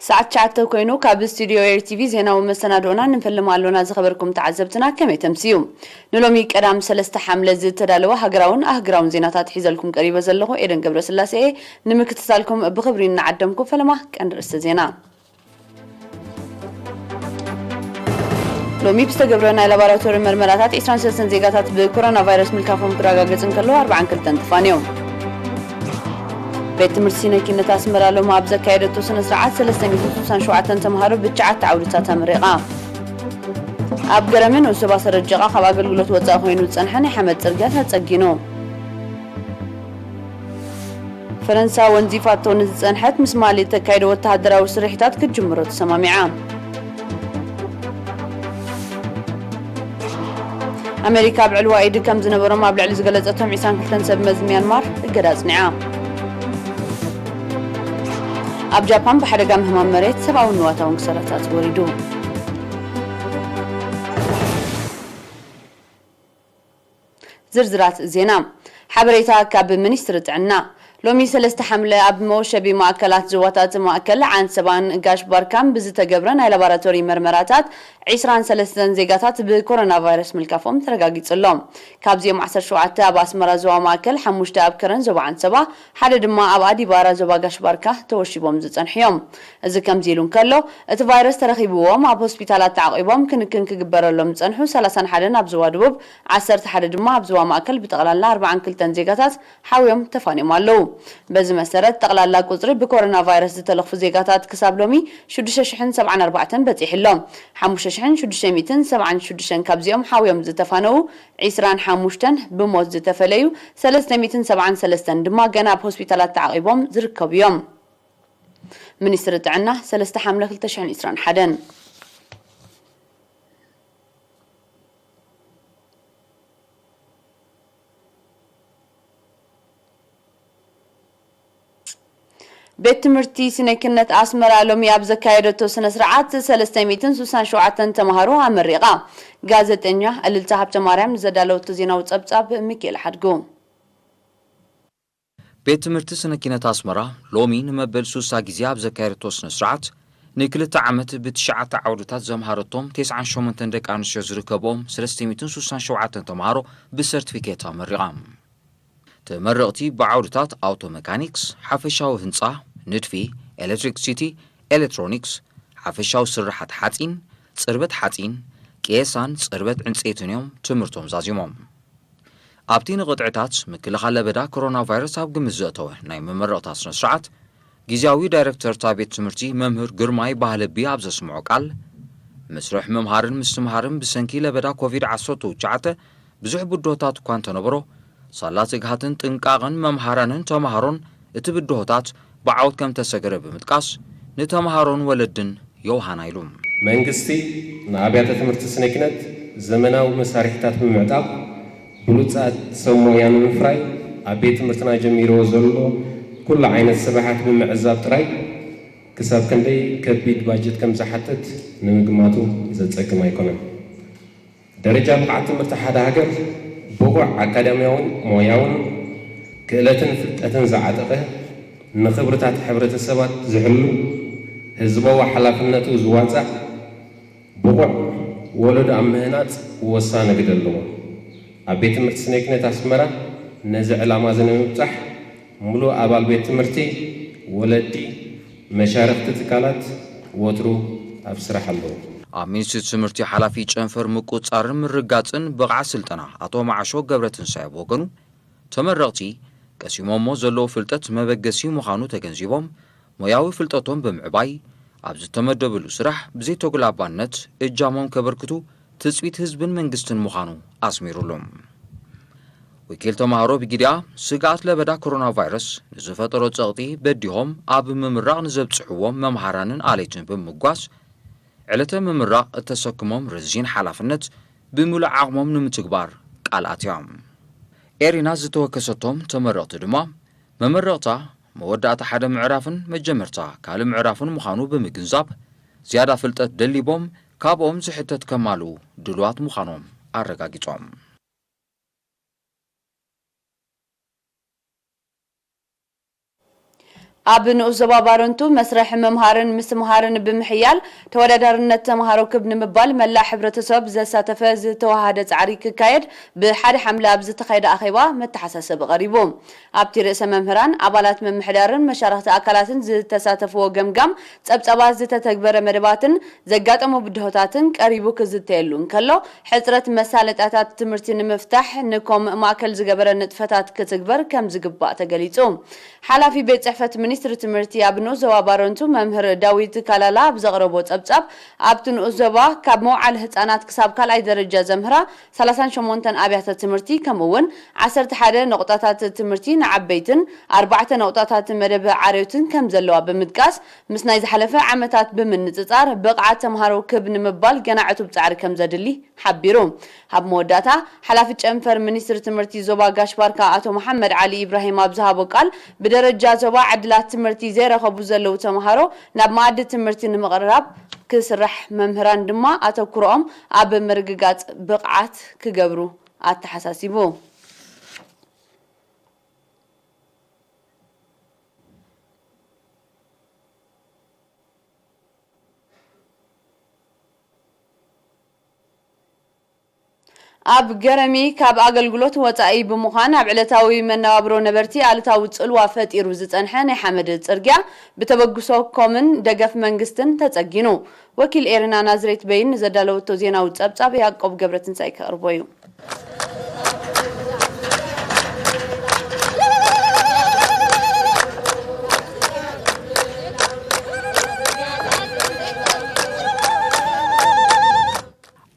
ሰዓት ትሽዓተ ኮይኑ ካብ ስቱዲዮ ኤር ቲቪ ዜናዊ መሰናድኦና ንፈልም ኣሎና። ዝኸበርኩም ተዓዘብትና ከመይ ተምስዩ? ንሎሚ ቀዳም ሰለስተ ሓምለ ዝተዳለወ ሃገራውን ኣህግራውን ዜናታት ሒዘልኩም ቀሪበ ዘለኹ ኤደን ገብረስላሴ እየ። ንምክትታልኩም ብኽብሪ እናዓደምኩ ፈለማ ቀንዲ ርእስቲ ዜና። ሎሚ ብዝተገብረ ናይ ላቦራቶሪ መርመራታት ዒስራን ሰለስተን ዜጋታት ብኮሮና ቫይረስ ምልካፎም ክረጋገጽ እንከሎ ኣርባዓን ክልተን ተፋንዮም። ቤት ትምህርቲ ሲነኪነት ኣስመራ ሎሚ ኣብ ዘካየደቶ ስነ ስርዓት ሰለስተ ሚእትን ስሳን ሸውዓተን ተምሃሮ ብትሽዓተ ዓውድታት ኣመሪቓ። ኣብ ገረመ ንኡስ ዞባ ሰረጀቓ ካብ ኣገልግሎት ወጻኢ ኮይኑ ዝጸንሐ ናይ ሓመድ ጽርግያ ተጸጊኑ። ፈረንሳ ወንዚፋቶ ንዝጸንሐት ምስ ማሊ እተካይዶ ወተሃደራዊ ስርሒታት ክትጅምሮ ተሰማሚዓ። ኣሜሪካ ኣብ ዕልዋ ኢድ ከም ዝነበሮም ኣብ ልዕሊ ዝገለጸቶም ዒስራን ክልተን ሰብ መዚ ሚያንማር እገዳ ኣጽኒዓ። ኣብ ጃፓን ብሓደጋ ምህማም መሬት ሰብኣውን ንዋታውን ክሳራታት ወሪዱ። ዝርዝራት ዜና። ሓበሬታ ካብ ሚኒስትሪ ጥዕና። ሎሚ ሰለስተ ሓምለ ኣብ መወሸቢ ማእከላት ዞባታት ማእከል ዓንሰባን ጋሽ ባርካን ብዝተገብረ ናይ ላቦራቶሪ መርመራታት ዒስራን ሰለስተን ዜጋታት ብኮሮና ቫይረስ ምልካፎም ተረጋጊጹ ኣሎ። ካብዚኦም ዓሰርተ ሸውዓተ ኣብ ኣስመራ ዞባ ማእከል፣ ሓሙሽተ ኣብ ከረን ዞባ ዓንሰባ፣ ሓደ ድማ ኣብ ኣዲባራ ዞባ ጋሽ ባርካ ተወሺቦም ዝጸንሑ እዮም። እዚ ከምዚ ኢሉ እንከሎ፣ እቲ ቫይረስ ተረኺብዎም ኣብ ሆስፒታላት ተዓቂቦም ክንክን ክግበረሎም ዝጸንሑ ሰላሳን ሓደን ኣብ ዞባ ደቡብ፣ ዓሰርተ ሓደ ድማ ኣብ ዞባ ማእከል፣ ብጠቕላላ ኣርባዓን ክልተን ዜጋታት ሓውዮም ተፋንዮም ኣለዉ። በዚ መሰረት፣ ጠቕላላ ቁጽሪ ብኮሮና ቫይረስ ዝተለኽፉ ዜጋታት ክሳብ ሎሚ ሽዱሽተ ሽሕን ሰብዓን ኣርባዕተን በጺሑ ኣሎ። ሓሙሽተ ሽሕን ሽዱሽተ ሚእትን ሰብዓን ሽዱሽተን ካብዚኦም ሓውዮም ዝተፋነዉ፣ ዒስራን ሓሙሽተን ብሞት ዝተፈለዩ፣ ሰለስተ ሚእትን ሰብዓን ሰለስተን ድማ ገና ኣብ ሆስፒታላት ተዓቒቦም ዝርከቡ እዮም። ሚኒስትሪ ጥዕና፣ ሰለስተ ሓምለ ክልተ ሽሕን ዕስራን ሓደን። ቤት ትምህርቲ ስነ ኪነት ኣስመራ ሎሚ ኣብ ዘካየደቶ ስነ ስርዓት ሰለስተ ሚእትን ስሳን ሸውዓተን ተምሃሮ ኣመሪቓ። ጋዜጠኛ እልልታ ሃብተማርያም ንዘዳለወቶ ዜናዊ ጸብጻብ ሚካኤል ሓድጉ። ቤት ትምህርቲ ስነ ኪነት ኣስመራ ሎሚ ንመበል ሱሳ ግዜ ኣብ ዘካየደቶ ስነ ስርዓት፣ ንክልተ ዓመት ብትሽዓተ ዓውድታት ዘምሃረቶም ተስዓን ሸሞንተን ደቂ ኣንስትዮ ዝርከብኦም ሰለስተ ሚእትን ስሳን ሸውዓተን ተምሃሮ ብሰርቲፊኬት ኣመሪቓ። ተመረቕቲ ብዓውድታት ኣውቶ መካኒክስ፣ ሓፈሻዊ ህንጻ፣ ንድፊ፣ ኤሌክትሪክሲቲ፣ ኤሌክትሮኒክስ፣ ሓፈሻዊ ስርሓት ሓጺን፣ ጽርበት ሓጺን፣ ቅየሳን ጽርበት ዕንጸይትን እዮም ትምህርቶም ዛዚሞም። ኣብቲ ንቕጥዕታት ምክልኻል ለበዳ ኮሮና ቫይረስ ኣብ ግምት ዘእተወ ናይ መመረቕታ ስነ ስርዓት፣ ግዝያዊ ዳይረክተር እታ ቤት ትምህርቲ መምህር ግርማይ ባህለቢ ኣብ ዘስምዖ ቃል፣ መስርሕ ምምሃርን ምስትምሃርን ብሰንኪ ለበዳ ኮቪድ ዓሰርተ ትሽዓተ ብዙሕ ብድሆታት እኳ እንተነበሮ፣ ሳላ ትግሃትን ጥንቃቕን መምሃራንን ተምሃሮን እቲ ብድሆታት ብዓወት ከም ተሰገረ ብምጥቃስ፣ ንተምሃሮን ወለድን ዮውሃና ኢሉ። መንግስቲ ንኣብያተ ትምህርቲ ስነ ኪነት ዘመናዊ መሳርሒታት ብምዕጣቕ፣ ብሉጻት ሰብ ሞያ ንምፍራይ፣ ኣብ ቤት ትምህርትና ጀሚርዎ ዘሎ ኩሉ ዓይነት ስራሓት ብምዕዛብ ጥራይ፣ ክሳብ ክንደይ ከቢድ ባጀት ከም ዝሓትት ንምግማቱ ዘጸግም ኣይኮነን። ደረጃ ብቕዓት ትምህርቲ ሓደ ሃገር፣ ብቑዕ ኣካዳሚያውን ሞያውን ክእለትን ፍልጠትን ዝዓጠቐ፣ ንኽብርታት ሕብረተሰባት ዝሕሉ፣ ህዝባዊ ሓላፍነቱ ዝዋጻእ፣ ብቑዕ ወለዶ ኣብ ምህናጽ ወሳኒ ግደ ኣለዎ። ኣብ ቤት ትምህርቲ ስነ ኪነት ኣስመራ ነዚ ዕላማ እዚ ንምብጻሕ፣ ምሉእ ኣባል ቤት ትምህርቲ፣ ወለዲ፣ መሻርኽቲ ትካላት ወትሩ ኣብ ስራሕ ኣለዉ። ኣብ ሚኒስትሪ ትምህርቲ ሓላፊ ጨንፈር ምቁጽጻርን ምርጋጽን ብቕዓት ስልጠና ኣቶ መዓሾ ገብረትንሳኤ ብወገኑ፣ ተመረቕቲ ቀሲሞሞ ዘለዉ ፍልጠት መበገሲ ምዃኑ ተገንዚቦም፣ ሞያዊ ፍልጠቶም ብምዕባይ ኣብ ዝተመደብሉ ስራሕ ብዘይተጉላባነት እጃሞም ከበርክቱ ትጽቢት ህዝብን መንግስትን ምዃኑ ኣስሚሩሉ። ወኪል ተምሃሮ ብጊዲኣ፣ ስግኣት ለበዳ ኮሮና ቫይረስ ንዝፈጠሮ ጸቕጢ በዲሆም ኣብ ምምራቕ ንዘብጽሕዎም መምሃራንን ኣለይትን ብምምጓስ፣ ዕለተ ምምራቕ እተሰክሞም ረዚን ሓላፍነት ብምሉእ ዓቕሞም ንምትግባር ቃል ኣትዮም። ኤሪና ዝተወከሰቶም ተመረቕቲ ድማ፣ መመረቕታ መወዳእታ ሓደ ምዕራፍን መጀመርታ ካልእ ምዕራፍን ምዃኑ ብምግንዛብ፣ ዝያዳ ፍልጠት ደሊቦም ካብኦም ዝሕተት ከማልኡ ድሉዋት ምዃኖም ኣረጋጊጾም። ኣብ ንኡስ ዞባ ባረንቱ መስርሕ ምምሃርን ምስትምሃርን ብምሕያል ተወዳዳርነት ተምሃሮ ክብ ንምባል መላእ ሕብረተሰብ ዘሳተፈ ዝተዋሃደ ጻዕሪ ክካየድ ብሓደ ሓምለ ኣብ ዝተኻየደ ኣኼባ መተሓሳሰቢ ቀሪቡ። ኣብቲ ርእሰ መምህራን፣ ኣባላት ምምሕዳርን መሻርኽቲ ኣካላትን ዝተሳተፍዎ ገምጋም ጸብጻባት ዝተተግበረ መደባትን ዘጋጠሙ ብድሆታትን ቀሪቡ ክዝተየሉ እንከሎ፣ ሕጽረት መሳለጥያታት ትምህርቲ ንምፍታሕ ንኮም ማእከል ዝገበረ ንጥፈታት ክትግበር ከም ዝግባእ ተገሊጹ። ሓላፊ ቤት ጽሕፈት ሚኒስትሪ ትምህርቲ ኣብ ንኡስ ዞባ ባረንቱ መምህር ዳዊት ካላላ ኣብ ዘቕረቦ ጸብጻብ፣ ኣብቲ ንኡስ ዞባ ካብ መውዓሊ ህጻናት ክሳብ ካልኣይ ደረጃ ዘምህራ ሰላሳን ሸሞንተን ኣብያተ ትምህርቲ ከምኡ እውን ዓሰርተ ሓደ ነቑጣታት ትምህርቲ ንዓበይትን ኣርባዕተ ነቑጣታት መደብ ዓርዮትን ከም ዘለዋ ብምጥቃስ፣ ምስ ናይ ዝሓለፈ ዓመታት ብምንጽጻር ብቕዓት ተምሃሮ ክብ ንምባል ገና ዕቱብ ጻዕሪ ከም ዘድሊ ሓቢሩ። ኣብ መወዳእታ፣ ሓላፊ ጨንፈር ሚኒስትሪ ትምህርቲ ዞባ ጋሽ ባርካ ኣቶ መሓመድ ዓሊ ኢብራሂም ኣብ ዝሃቦ ቃል፣ ብደረጃ ዞባ ዕድላት ትምህርቲ ዘይረኸቡ ዘለዉ ተምሃሮ ናብ መኣዲ ትምህርቲ ንምቕራብ ክስራሕ፣ መምህራን ድማ ኣተኩሮኦም ኣብ ምርግጋጽ ብቕዓት ክገብሩ ኣተሓሳሲቡ። ኣብ ገረሚ ካብ ኣገልግሎት ወጻኢ ብምዃን ኣብ ዕለታዊ መነባብሮ ነበርቲ ኣሉታዊ ጽልዋ ፈጢሩ ዝጸንሐ ናይ ሓመድ ጽርግያ ብተበግሶ ኮምን ደገፍ መንግስትን ተጸጊኑ። ወኪል ኤረና ናዝሬት በይን ንዘዳለወቶ ዜናዊ ጸብጻብ ያዕቆብ ገብረትንሳኤ ከቕርቦ እዩ።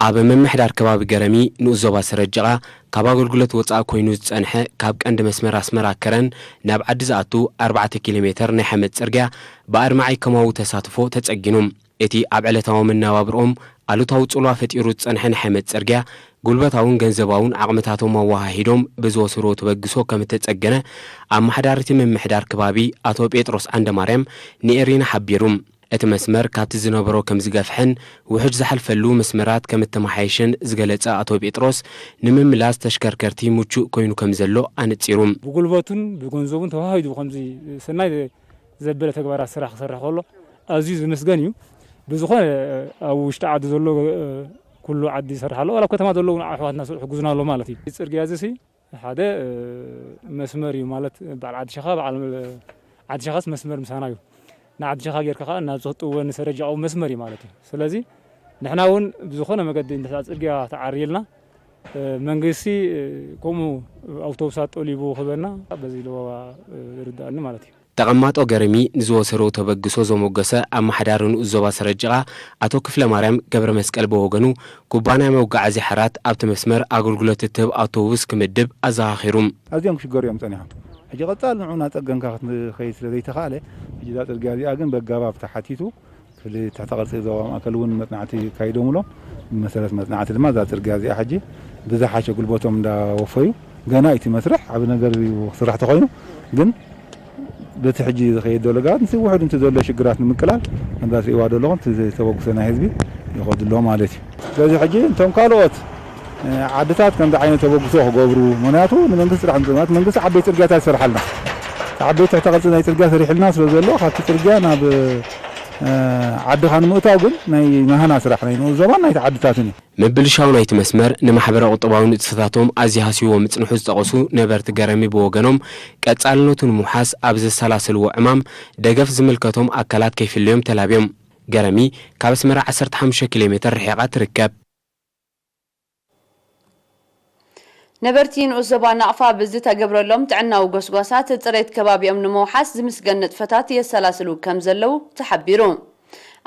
ኣብ ምምሕዳር ከባቢ ገረሚ ንኡስ ዞባ ሰረጅቓ ካብ ኣገልግሎት ወጻኢ ኮይኑ ዝጸንሐ ካብ ቀንዲ መስመር ኣስመራ ከረን ናብ ዓዲ ዝኣቱ ኣርባዕተ ኪሎ ሜተር ናይ ሓመድ ጽርግያ ብኣድማዒ ከማዊ ተሳትፎ ተጸጊኑ። እቲ ኣብ ዕለታዊ መነባብርኦም ኣሉታዊ ጽልዋ ፈጢሩ ዝጸንሐ ናይ ሓመድ ጽርግያ ጉልበታውን ገንዘባውን ዓቕምታቶም ኣወሃሂዶም ብዝወሰድዎ ተበግሶ ከም እተጸገነ ኣመሓዳሪ እቲ ምምሕዳር ከባቢ ኣቶ ጴጥሮስ ዓንደማርያም ንኤሪና ሓቢሩ። እቲ መስመር ካብቲ ዝነበሮ ከም ዝገፍሐን ውሑድ ዝሓልፈሉ መስመራት ከም እተመሓየሸን ዝገለጸ ኣቶ ጴጥሮስ፣ ንምምላስ ተሽከርከርቲ ምቹእ ኮይኑ ከም ዘሎ ኣነጺሩ። ብጉልበቱን ብገንዘቡን ተዋሂዱ ከምዚ ሰናይ ዘበለ ተግባራት ስራሕ ክሰርሕ ከሎ ኣዝዩ ዝምስገን እዩ። ብዝኾነ ኣብ ውሽጢ ዓዲ ዘሎ ኩሉ ዓዲ ይሰርሕ ኣሎ። ዋላ ኣብ ከተማ ዘለዉ ኣሕዋትና ስርሑ ክሕግዙና ኣሎ ማለት እዩ። ጽርግያ እዚ ሲ ሓደ መስመር እዩ ማለት በዓል ዓዲ ሸኻ፣ በዓል ዓዲ ሸኻስ መስመር ምሳና እዩ። ንዓዲ ሸኻ ጌርካ ከኣ ናብ ዝኽጥወ ንሰረጃ መስመር እዩ ማለት እዩ። ስለዚ ንሕና እውን ብዝኾነ መገዲ እንተ ጽርግያ ተዓርየልና መንግስቲ ከምኡ ኣውቶቡሳት ጠሊቡ ክህበና በዚ ለበዋ ይርዳእኒ ማለት እዩ። ተቐማጦ ገረሚ ንዝወሰዶ ተበግሶ ዘሞገሰ ኣመሓዳሪ ንኡስ ዞባ ሰረጅቓ ኣቶ ክፍለ ማርያም ገብረ መስቀል ብወገኑ፣ ኩባንያ መጓዓዝያ ሓራት ኣብቲ መስመር ኣገልግሎት እትህብ ኣውቶቡስ ክምድብ ኣዘኻኺሩ። ኣዝዮም ክሽገሩ እዮም ጸኒሖም። ሕጂ ቀጻሊ ንዑ እናጸገንካ ክትኸይድ ስለ ዘይተኻእለ፣ ሕጂ እዛ ጽርግያ እዚኣ ግን በጋባብ ተሓቲቱ ክፍሊ ትሕተ ቅርጺ ዞባ ማእከል እውን መጽናዕቲ ካይዶምሎም። ብመሰረት መጽናዕቲ ድማ እዛ ጽርግያ እዚኣ ሕጂ ብዝሓሸ ጉልበቶም እንዳወፈዩ፣ ገና እቲ መስርሕ ዓቢ ነገር እዩ ክስራሕ ተኾይኑ፣ ግን በቲ ሕጂ ዝኸይድ ዘሎ ጋር ምስ ውሑድ እንተ ዘሎ ሽግራት ንምቅላል ከምዛ ትርእይዋ ዘለኹም እቲ ተበግሶ ናይ ህዝቢ ይኸዱ ኣሎ ማለት እዩ። ስለዚ ሕጂ እንቶም ካልኦት ዓድታት ከምዚ ዓይነት ተበግሶ ክገብሩ፣ ምክንያቱ ንመንግስቲ ጥራሕ ንጥማት መንግስቲ ዓበይቲ ጽርግያታት ይሰርሓልና፣ ዓበይቲ ትሕተ ቅርጺ ናይ ጽርግያ ሰሪሕልና ስለ ዘሎ ካብቲ ጽርግያ ናብ ዓድኻ ንምእታው ግን ናይ ናህና ስራሕ ናይ ንኡስ ዞባን ናይቲ ዓድታትን እዩ። ምብልሻው ናይቲ መስመር ንማሕበረ ቁጠባዊ ንጥፈታቶም ኣዝዩ ሃስይዎ ምጽንሑ ዝጠቐሱ ነበርቲ ገረሚ ብወገኖም፣ ቀጻልነቱ ንምውሓስ ኣብ ዘሰላሰልዎ ዕማም ደገፍ ዝምልከቶም ኣካላት ከይፍለዮም ተላብዮም። ገረሚ ካብ ኣስመራ ዓሰርተ ሓሙሽተ ኪሎ ሜተር ርሒቓ ትርከብ። ነበርቲ ንኡስ ዞባ ናቕፋ ብዝተገብረሎም ጥዕናዊ ጎስጓሳት ጽሬት ከባቢኦም ንምውሓስ ዝምስገን ንጥፈታት የሰላስሉ ከም ዘለዉ ተሓቢሩ።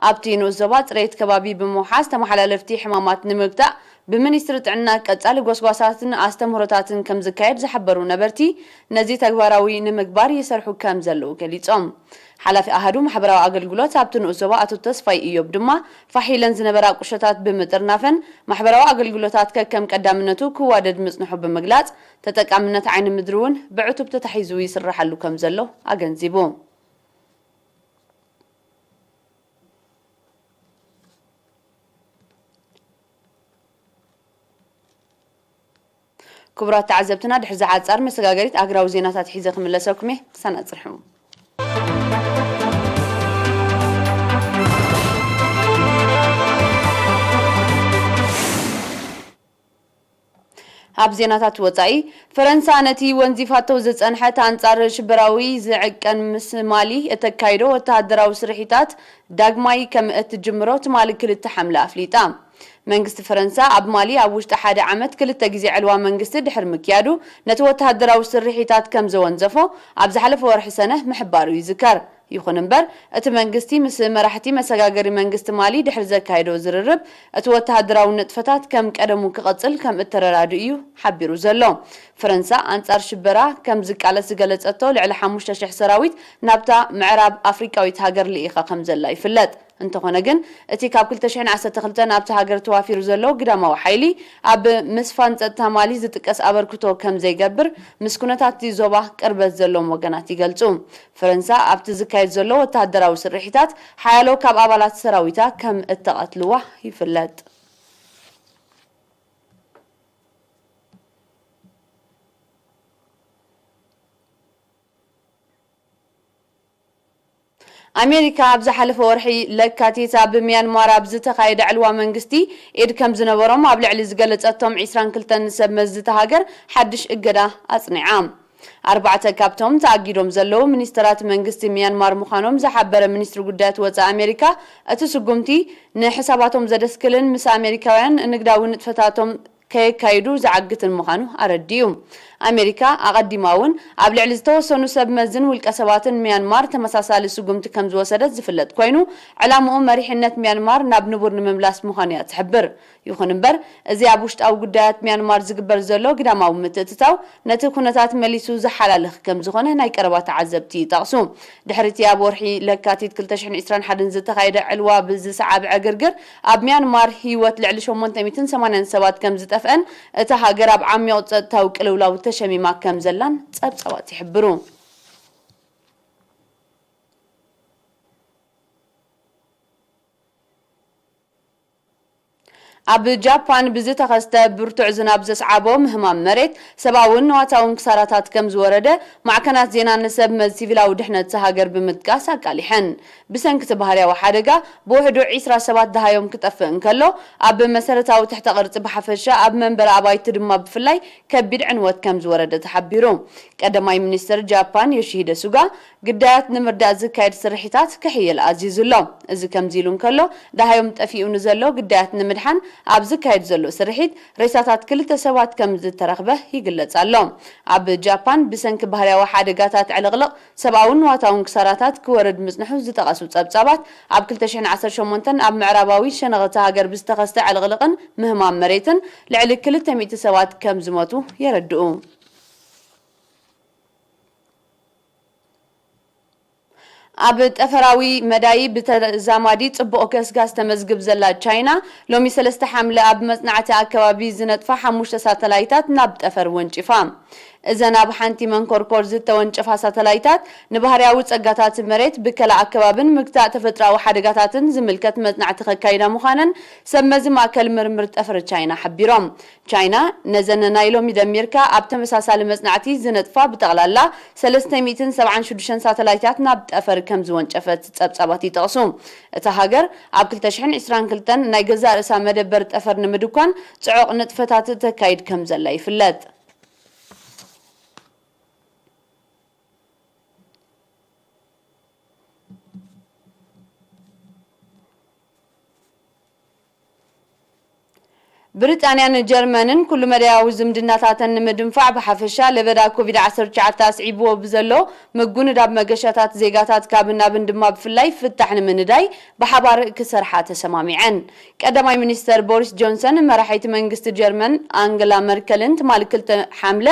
ኣብቲ ንኡስ ዞባ ጽሬት ከባቢ ብምውሓስ ተመሓላለፍቲ ሕማማት ንምግታእ ብሚኒስትሪ ጥዕና ቀጻሊ ጎስጓሳትን ኣስተምህሮታትን ከም ዝካየድ ዝሓበሩ ነበርቲ፣ ነዚ ተግባራዊ ንምግባር ይሰርሑ ከም ዘለዉ ገሊጾም። ሓላፊ ኣሃዱ ማሕበራዊ ኣገልግሎት ኣብቲ ንኡስ ዞባ ኣቶ ተስፋይ ኢዮብ ድማ፣ ፋሕ ኢለን ዝነበራ ቁሸታት ብምጥርናፈን ማሕበራዊ ኣገልግሎታት ከከም ቀዳምነቱ ክዋደድ ምጽንሑ ብምግላጽ፣ ተጠቃምነት ዓይኒ ምድሪ እውን ብዕቱብ ተታሒዙ ይስራሓሉ ከም ዘሎ ኣገንዚቡ። ክቡራት ተዓዘብትና፣ ድሕሪ ዝሓጻር መሰጋገሪት ኣህጉራዊ ዜናታት ሒዘ ክምለሰኩም እየ። ክሳና ጽንሑ። ኣብ ዜናታት ወጻኢ፣ ፈረንሳ ነቲ ወንዚፋቶ ዝጸንሐት ኣንጻር ሽበራዊ ዝዕቀን ምስ ማሊ እተካይዶ ወተሃደራዊ ስርሒታት ዳግማይ ከም እትጅምሮ ትማሊ ክልተ ሓምለ ኣፍሊጣ። መንግስቲ ፈረንሳ ኣብ ማሊ ኣብ ውሽጢ ሓደ ዓመት ክልተ ግዜ ዕልዋ መንግስቲ ድሕሪ ምክያዱ፣ ነቲ ወተሃደራዊ ስርሒታት ከም ዘወንዘፎ ኣብ ዝሓለፈ ወርሒ ሰነ ምሕባሩ ይዝከር። ይኹን እምበር፣ እቲ መንግስቲ ምስ መራሕቲ መሰጋገሪ መንግስቲ ማሊ ድሕሪ ዘካየዶ ዝርርብ፣ እቲ ወተሃደራዊ ንጥፈታት ከም ቀደሙ ክቐጽል ከም እተረዳድኡ እዩ ሓቢሩ ዘሎ። ፈረንሳ ኣንጻር ሽበራ ከም ዝቃለስ ዝገለጸቶ ልዕሊ ሓሙሽተ ሽሕ ሰራዊት ናብታ ምዕራብ ኣፍሪቃዊት ሃገር ልኢኻ ከም ዘላ ይፍለጥ። እንተኾነ ግን፣ እቲ ካብ ክልተ ሽሕን ዓሰርተ ክልተን ኣብታ ሃገር ተዋፊሩ ዘሎ ግዳማዊ ሓይሊ፣ ኣብ ምስፋን ጸጥታ ማሊ ዝጥቀስ ኣበርክቶ ከም ዘይገብር ምስ ኩነታት እቲ ዞባ ቅርበት ዘለዎም ወገናት ይገልጹ። ፈረንሳ ኣብቲ ዝካየድ ዘሎ ወተሃደራዊ ስርሒታት፣ ሓያሎ ካብ ኣባላት ሰራዊታ ከም እተቐትልዋ ይፍለጥ። ኣሜሪካ ኣብ ዝሓለፈ ወርሒ ለካቲት ኣብ ሚያንማር ኣብ ዝተኻየደ ዕልዋ መንግስቲ ኢድ ከም ዝነበሮም ኣብ ልዕሊ ዝገለጸቶም ዒስራን ክልተን ሰብ መዚ እታ ሃገር ሓድሽ እገዳ ኣጽኒዓ። ኣርባዕተ ካብቶም ተኣጊዶም ዘለዉ ሚኒስተራት መንግስቲ ሚያንማር ምዃኖም ዝሓበረ ሚኒስትሪ ጉዳያት ወጻኢ ኣሜሪካ፣ እቲ ስጉምቲ ንሕሳባቶም ዘደስክልን ምስ ኣሜሪካውያን ንግዳዊ ንጥፈታቶም ከየካይዱ ዝዓግትን ምዃኑ ኣረዲኡ። ኣሜሪካ ኣቐዲማ እውን ኣብ ልዕሊ ዝተወሰኑ ሰብ መዝን ውልቀ ሰባትን ሚያንማር ተመሳሳሊ ስጉምቲ ከም ዝወሰደት ዝፍለጥ ኮይኑ፣ ዕላምኡ መሪሕነት ሚያንማር ናብ ንቡር ንምምላስ ምዃኑ እያ ትሕብር። ይኹን እምበር፣ እዚ ኣብ ውሽጣዊ ጉዳያት ሚያንማር ዝግበር ዘሎ ግዳማዊ ምትእትታው ነቲ ኩነታት መሊሱ ዝሓላልኽ ከም ዝኾነ ናይ ቀረባ ተዓዘብቲ ይጠቕሱ። ድሕሪ እቲ ኣብ ወርሒ ለካቲት ክልተ ሽሕን ዕስራን ሓደን ዝተኻየደ ዕልዋ ብዝሰዓበ ዕግርግር፣ ኣብ ሚያንማር ህይወት ልዕሊ ሸሞንተ ሚእትን ሰማንያን ሰባት ከም ዝጠፍአን፣ እታ ሃገር ኣብ ዓሚቕ ጸጥታዊ ቅልውላው ተሸሚማ ከም ዘላን ጸብጻባት ይሕብሩ። ኣብ ጃፓን ብዝተኸስተ ብርቱዕ ዝናብ ዘስዓቦ ምህማም መሬት፣ ሰብኣውን ንዋታውን ክሳራታት ከም ዝወረደ ማዕከናት ዜና ንሰብ መዚ ሲቪላዊ ድሕነት እታ ሃገር ብምጥቃስ ኣቃሊሐን። ብሰንኪ እቲ ባህርያዊ ሓደጋ፣ ብውሕዱ ዒስራ ሰባት ደሃዮም ክጠፍእ እንከሎ፣ ኣብ መሰረታዊ ትሕተ ቅርጺ ብሓፈሻ፣ ኣብ መንበሪ ኣባይቲ ድማ ብፍላይ ከቢድ ዕንወት ከም ዝወረደ ተሓቢሩ። ቀዳማይ ሚኒስትር ጃፓን ዮሺሂደ ሱጋ፣ ግዳያት ንምርዳእ ዝካየድ ስርሒታት ክሕየል ኣዚዙ ኣሎ። እዚ ከምዚ ኢሉ እንከሎ፣ ደሃዮም ጠፊኡ ንዘሎ ግዳያት ንምድሓን ኣብ ዝካየድ ዘሎ ስርሒት፣ ሬሳታት ክልተ ሰባት ከም ዝተረኽበ ይግለጽ ኣሎ። ኣብ ጃፓን፣ ብሰንኪ ባህርያዊ ሓደጋታት ዕልቕልቕ፣ ሰብኣውን ንዋታውን ክሳራታት ክወርድ ምጽንሑ ዝጠቐሱ ጸብጻባት፣ ኣብ ክልተ ሽሕን ዓሰርተ ሸሞንተን ኣብ ምዕራባዊ ሸነኽ እታ ሃገር ብዝተኸስተ ዕልቕልቕን ምህማም መሬትን ልዕሊ ክልተ ሚእቲ ሰባት ከም ዝሞቱ የረድኡ። ኣብ ጠፈራዊ መዳይ ብተዛማዲ ጽቡቕ ገስጋስ ተመዝግብ ዘላ ቻይና፣ ሎሚ ሰለስተ ሓምለ ኣብ መጽናዕቲ ኣከባቢ ዝነጥፋ ሓሙሽተ ሳተላይታት ናብ ጠፈር ወንጪፋ። እዘን ኣብ ሓንቲ መንኮርኮር ዝተወንጨፋ ሳተላይታት፣ ንባህርያዊ ጸጋታት መሬት፣ ብከላ ኣከባብን ምግታእ ተፈጥሮኣዊ ሓደጋታትን ዝምልከት መጽናዕቲ ከካይዳ ምዃነን ሰብ መዚ ማእከል ምርምር ጠፈር ቻይና ሓቢሮም። ቻይና ነዘን ናይ ሎሚ ደሚርካ ኣብ ተመሳሳሊ መጽናዕቲ ዝነጥፋ ብጠቕላላ ሰለስተ ሚእትን ሰብዓን ሽዱሽተን ሳተላይታት ናብ ጠፈር ከም ዝወንጨፈት ጸብጻባት ይጠቕሱ። እታ ሃገር ኣብ ክልተ ሽሕን ዕስራን ክልተን ናይ ገዛእ ርእሳ መደበር ጠፈር ንምድኳን ጽዑቕ ንጥፈታት ተካይድ ከም ዘላ ይፍለጥ። ብሪጣንያን ጀርመንን ኩሉ መዳያዊ ዝምድናታተን ንምድንፋዕ ብሓፈሻ ለበዳ ኮቪድ ዓሰርተ ትሽዓተ ኣስዒብዎ ብዘሎ ምጉንዳብ መገሻታት ዜጋታት ካብን ናብን ድማ ብፍላይ ፍታሕ ንምንዳይ ብሓባር ክሰርሓ ተሰማሚዐን። ቀዳማይ ሚኒስተር ቦሪስ ጆንሰን መራሒት መንግስቲ ጀርመን ኣንገላ መርከልን ትማሊ ክልተ ሓምለ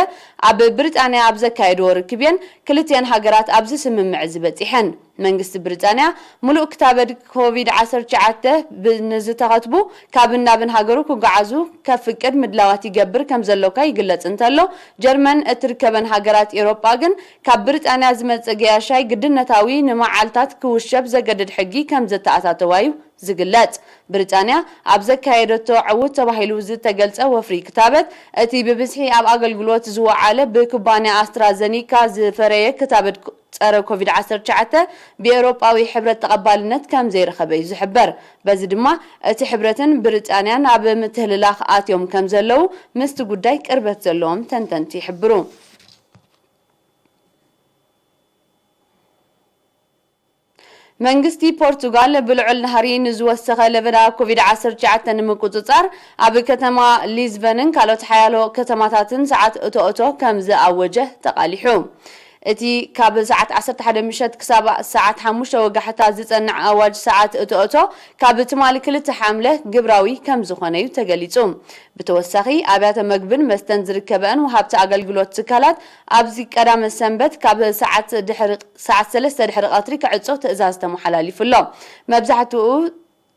ኣብ ብሪጣንያ ኣብ ዘካየድዎ ርክብየን ክልቲኣን ሃገራት ኣብዚ ስምምዕ እዚ በጺሐን። መንግስቲ ብሪጣንያ፣ ምሉእ ክታበት ኮቪድ ዓሰርተ ትሽዓተ ብ-፣ ንዝተኸትቡ ካብን ናብን ሃገሩ ክጓዓዙ ከፍቅድ ምድላዋት ይገብር ከም ዘሎካ ይግለጽ እንተሎ፣ ጀርመን እትርከበን ሃገራት ኤውሮጳ ግን ካብ ብሪጣንያ ዝመጽእ ገያሻይ ግድነታዊ ንመዓልታት ክውሸብ ዘገድድ ሕጊ ከም ዘተኣታተዋ እዩ ዝግለጽ። ብሪጣንያ ኣብ ዘካየደቶ ዕዉት ተባሂሉ ዝተገልጸ ወፍሪ ክታበት፣ እቲ ብብዝሒ ኣብ ኣገልግሎት ዝወዓለ ብኩባንያ ኣስትራዘኒካ ዝፈረየ ክታበት ጸረ ኮቪድ ዓሰርተ ትሽዓተ ብኤውሮጳዊ ሕብረት ተቐባልነት ከም ዘይረኸበ እዩ ዝሕበር። በዚ ድማ እቲ ሕብረትን ብሪጣንያን ኣብ ምትህልላኽ ኣትዮም ከም ዘለዉ ምስቲ ጉዳይ ቅርበት ዘለዎም ተንተንቲ ይሕብሩ። መንግስቲ ፖርቱጋል ብልዑል ናህሪ ንዝወሰኸ ለበዳ ኮቪድ ዓሰርተ ትሽዓተ ንምቁጽጻር ኣብ ከተማ ሊዝበንን ካልኦት ሓያሎ ከተማታትን ሰዓት እቶ እቶ ከም ዝኣወጀ ተቓሊሑ። እቲ ካብ ሰዓት ዓሰርተ ሓደ ምሸት ክሳብ ሰዓት ሓሙሽተ ወጋሕታ ዝጸንዕ ኣዋጅ ሰዓት እቶ እቶ ካብ ትማሊ ክልተ ሓምለ ግብራዊ ከም ዝኾነ እዩ ተገሊጹ። ብተወሳኺ ኣብያተ መግብን መስተን ዝርከበአን ወሃብቲ ኣገልግሎት ትካላት ኣብዚ ቀዳመ ሰንበት ካብ ሰዓት ድሕሪ ሰዓት ሰለስተ ድሕሪ ቀትሪ ክዕጾ ትእዛዝ ተመሓላሊፉ ኣሎ። መብዛሕትኡ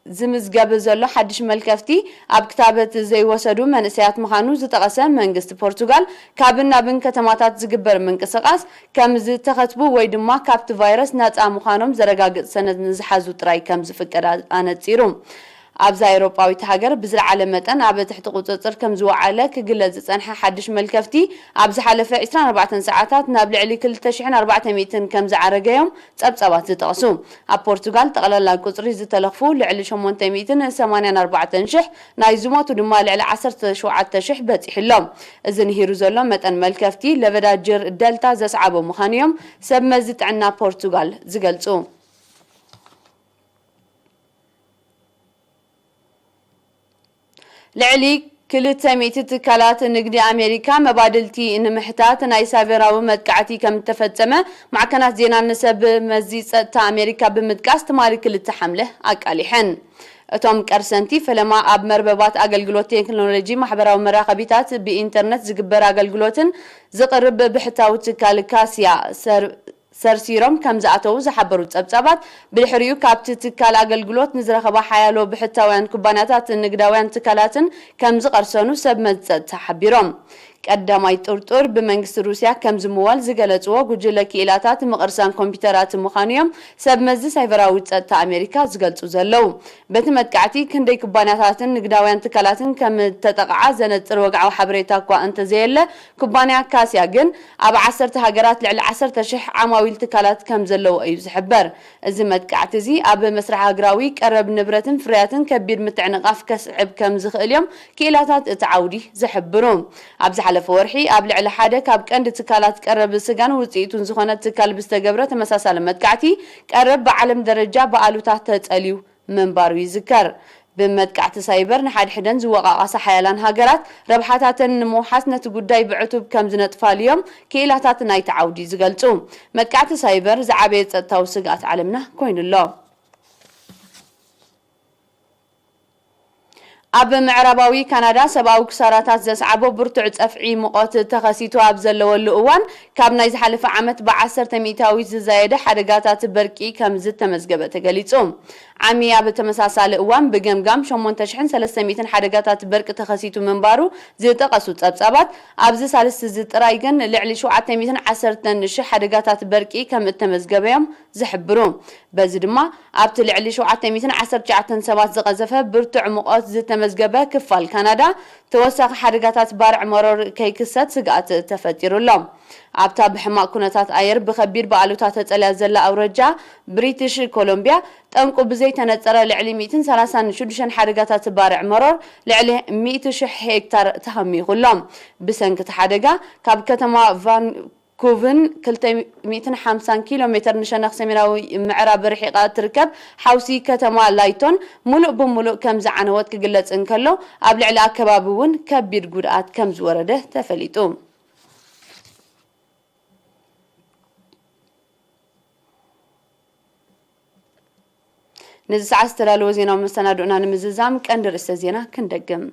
ዝምዝገብ ዘሎ ሓድሽ መልከፍቲ ኣብ ክታበት ዘይወሰዱ መንእሰያት ምዃኑ ዝጠቐሰ መንግስቲ ፖርቱጋል፣ ካብን ናብን ከተማታት ዝግበር ምንቅስቓስ ከም ዝተኸትቡ ወይ ድማ ካብቲ ቫይረስ ናጻ ምዃኖም ዘረጋግጽ ሰነድ ንዝሓዙ ጥራይ ከም ዝፍቀድ ኣነጺሩ። ኣብዛ ኤውሮጳዊት ሃገር ብዝለዓለ መጠን ኣብ ትሕቲ ቁጽጽር ከም ዝወዓለ ክግለጽ ዝጸንሐ ሓድሽ መልከፍቲ፣ ኣብ ዝሓለፈ ዕስራን ኣርባዕተን ሰዓታት ናብ ልዕሊ ክልተ ሽሕን ኣርባዕተ ሚእትን ከም ዝዓረገ እዮም ጸብጻባት ዝጠቕሱ። ኣብ ፖርቱጋል ጠቕላላ ቁጽሪ ዝተለኽፉ ልዕሊ ሸሞንተ ሚእትን ሰማንያን ኣርባዕተን ሽሕ፣ ናይ ዝሞቱ ድማ ልዕሊ ዓሰርተ ሸውዓተ ሽሕ በጺሑ ኣሎ። እዚ ንሂሩ ዘሎ መጠን መልከፍቲ ለበዳ ጅር ደልታ ዘስዓቦ ምዃኑ እዮም ሰብ መዚ ጥዕና ፖርቱጋል ዝገልጹ። ልዕሊ ክልተ ሚእቲ ትካላት ንግዲ ኣሜሪካ መባድልቲ ንምሕታት ናይ ሳይበራዊ መጥቃዕቲ ከም እተፈጸመ ማዕከናት ዜና ንሰብ መዚ ጸጥታ ኣሜሪካ ብምጥቃስ ትማሊ ክልተ ሓምለ ኣቃሊሐን። እቶም ቀርሰንቲ ፈለማ ኣብ መርበባት ኣገልግሎት ቴክኖሎጂ፣ ማሕበራዊ መራኸቢታት፣ ብኢንተርነት ዝግበር ኣገልግሎትን ዝቕርብ ብሕታዊ ትካል ካስያ ሰር ሰርሲሮም ከም ዝኣተዉ ዝሓበሩ ጸብጻባት፣ ብድሕሪኡ ካብቲ ትካል ኣገልግሎት ንዝረኸባ ሓያሎ ብሕታውያን ኩባንያታትን ንግዳውያን ትካላትን ከም ዝቐርሰኑ ሰብ መዚ ጸጥታ ሓቢሮም። ቀዳማይ ጥርጡር ብመንግስቲ ሩስያ ከም ዝምዋል ዝገለጽዎ ጉጅለ ክኢላታት ምቕርሳን ኮምፒተራት ምዃኑ እዮም ሰብ መዚ ሳይበራዊ ጸጥታ ኣሜሪካ ዝገልጹ ዘለዉ። በቲ መጥቃዕቲ ክንደይ ኩባንያታትን ንግዳውያን ትካላትን ከም እተጠቕዓ ዘነጽር ወግዓዊ ሓበሬታ እኳ እንተዘየለ፣ ኩባንያ ካስያ ግን ኣብ ዓሰርተ ሃገራት ልዕሊ ዓሰርተ ሽሕ ዓማዊል ትካላት ከም ዘለዎ እዩ ዝሕበር። እዚ መጥቃዕቲ እዚ ኣብ መስርሕ ሃገራዊ ቀረብ ንብረትን ፍርያትን ከቢድ ምትዕንቓፍ ከስዕብ ከም ዝኽእል እዮም ክኢላታት እቲ ዓውዲ ዝሕብሩ። ኣብ ዝሓለፈ ወርሒ ኣብ ልዕሊ ሓደ ካብ ቀንዲ ትካላት ቀረብ ስጋን ውጽኢቱን ዝኾነ ትካል ብዝተገብረ ተመሳሳሊ መጥቃዕቲ ቀረብ ብዓለም ደረጃ ብኣሉታ ተጸልዩ ምንባሩ ይዝከር። ብመጥቃዕቲ ሳይበር ንሓድሕደን ዝወቓቓሳ ሓያላን ሃገራት ረብሓታተን ንምውሓስ ነቲ ጉዳይ ብዕቱብ ከም ዝነጥፋሉ እዮም ክኢላታት ናይቲ ዓውዲ ዝገልጹ። መጥቃዕቲ ሳይበር ዝዓበየ ጸጥታዊ ስግኣት ዓለምና ኮይኑ ኣሎ። ኣብ ምዕራባዊ ካናዳ ሰብኣዊ ክሳራታት ዘስዓቦ ብርቱዕ ጸፍዒ ሙቐት ተኸሲቱ ኣብ ዘለወሉ እዋን፣ ካብ ናይ ዝሓለፈ ዓመት ብዓሰርተ ሚእታዊት ዝዛየደ ሓደጋታት በርቂ ከም ዝተመዝገበ ተገሊጹ። ዓሚ ኣብ ተመሳሳሊ እዋን ብገምጋም ሸሞንተ ሽሕን ሰለስተ ሚእትን ሓደጋታት በርቂ ተኸሲቱ ምንባሩ ዝጠቐሱ ጸብጻባት፣ ኣብዚ ሳልስቲ እዚ ጥራይ ግን ልዕሊ ሸውዓተ ሚእትን ዓሰርተን ሽሕ ሓደጋታት በርቂ ከም እተመዝገበ እዮም ዝሕብሩ። በዚ ድማ ኣብቲ ልዕሊ ሸውዓተ ሚእትን ዓሰርተ ትሽዓተን ሰባት ዝቐዘፈ ብርቱዕ ሙቐት ዝተመዝገበ ክፋል ካናዳ፣ ተወሳኺ ሓደጋታት ባርዕ መሮር ከይክሰት ስግኣት ተፈጢሩ ኣሎ። ኣብታ ብሕማቕ ኩነታት ኣየር ብኸቢድ ብኣሉታ ተጸልያ ዘላ ኣውራጃ ብሪቲሽ ኮሎምቢያ፣ ጠንቁ ብዘይተነጸረ ልዕሊ ሚእትን ሰላሳን ሽዱሽተን ሓደጋታት ባርዕ መሮር፣ ልዕሊ ሚእቲ ሽሕ ሄክታር ተሃሚኹ ኣሎ። ብሰንኪ እቲ ሓደጋ፣ ካብ ከተማ ቫንኩቭን ክልተ ሚእትን ሓምሳን ኪሎ ሜተር ንሸነኽ ሰሜናዊ ምዕራብ ርሒቓ እትርከብ ሓውሲ ከተማ ላይቶን፣ ምሉእ ብምሉእ ከም ዝዓነወት ክግለጽ እንከሎ፣ ኣብ ልዕሊ ኣከባቢ እውን ከቢድ ጉድኣት ከም ዝወረደ ተፈሊጡ። ነዚ ሰዓት ዝተዳለወ ዜናዊ መሰናድኦና ንምዝዛም ቀንዲ ርእሰ ዜና ክንደግም።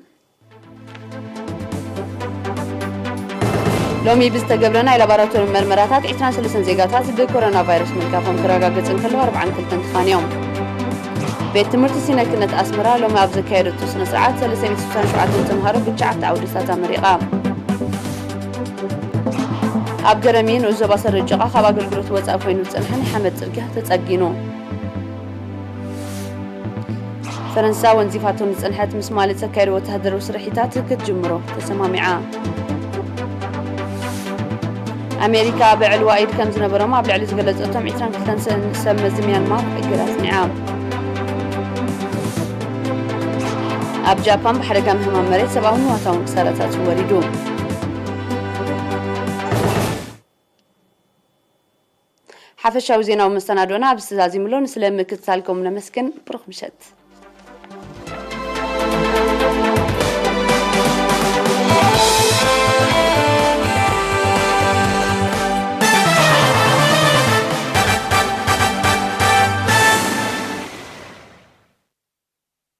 ሎሚ ብዝተገብረ ናይ ላቦራቶሪ መርመራታት ዒስራን ሰለስተን ዜጋታት ብኮሮና ቫይረስ ምልካፎም ክረጋገጽ እንከለዉ፣ ኣርባዓን ክልተን ተፋንዮም። ቤት ትምህርቲ ሲነክነት ኣስመራ ሎሚ ኣብ ዘካየደቶ ስነ ስርዓት ሰለስተ ሚእትን ስሳን ሸውዓተን ተምሃሮ ብትሽዓተ ዓውድታት ኣመሪቓ። ኣብ ገረሚ ንኡስ ዞባ ሰረጀቓ ካብ ኣገልግሎት ወጻኢ ኮይኑ ዝጸንሐ ናይ ሓመድ ጽርግያ ተጸጊኑ። ፈረንሳ ወንዚፋቶ ንዝጸንሐት ምስ ማሊ ዘካየዶ ወተሃደራዊ ስርሒታት ክትጅምሮ ተሰማሚዓ። ኣሜሪካ ብዕልዋ ኢድ ከም ዝነበሮም ኣብ ልዕሊ ዝገለጸቶም ዕስራን ክልተን ሰብ መዚ ሚያንማር እገዳ ኣጽኒዓ። ኣብ ጃፓን ብሓደጋ ምህማም መሬት ሰብኣውን ንዋታውን ክሳራታት ወሪዱ። ሓፈሻዊ ዜናዊ መሰናዶና ኣብዚ ተዛዚሙሎ። ንስለ ምክትታልኩም ነመስግን። ብሩኽ ምሸት።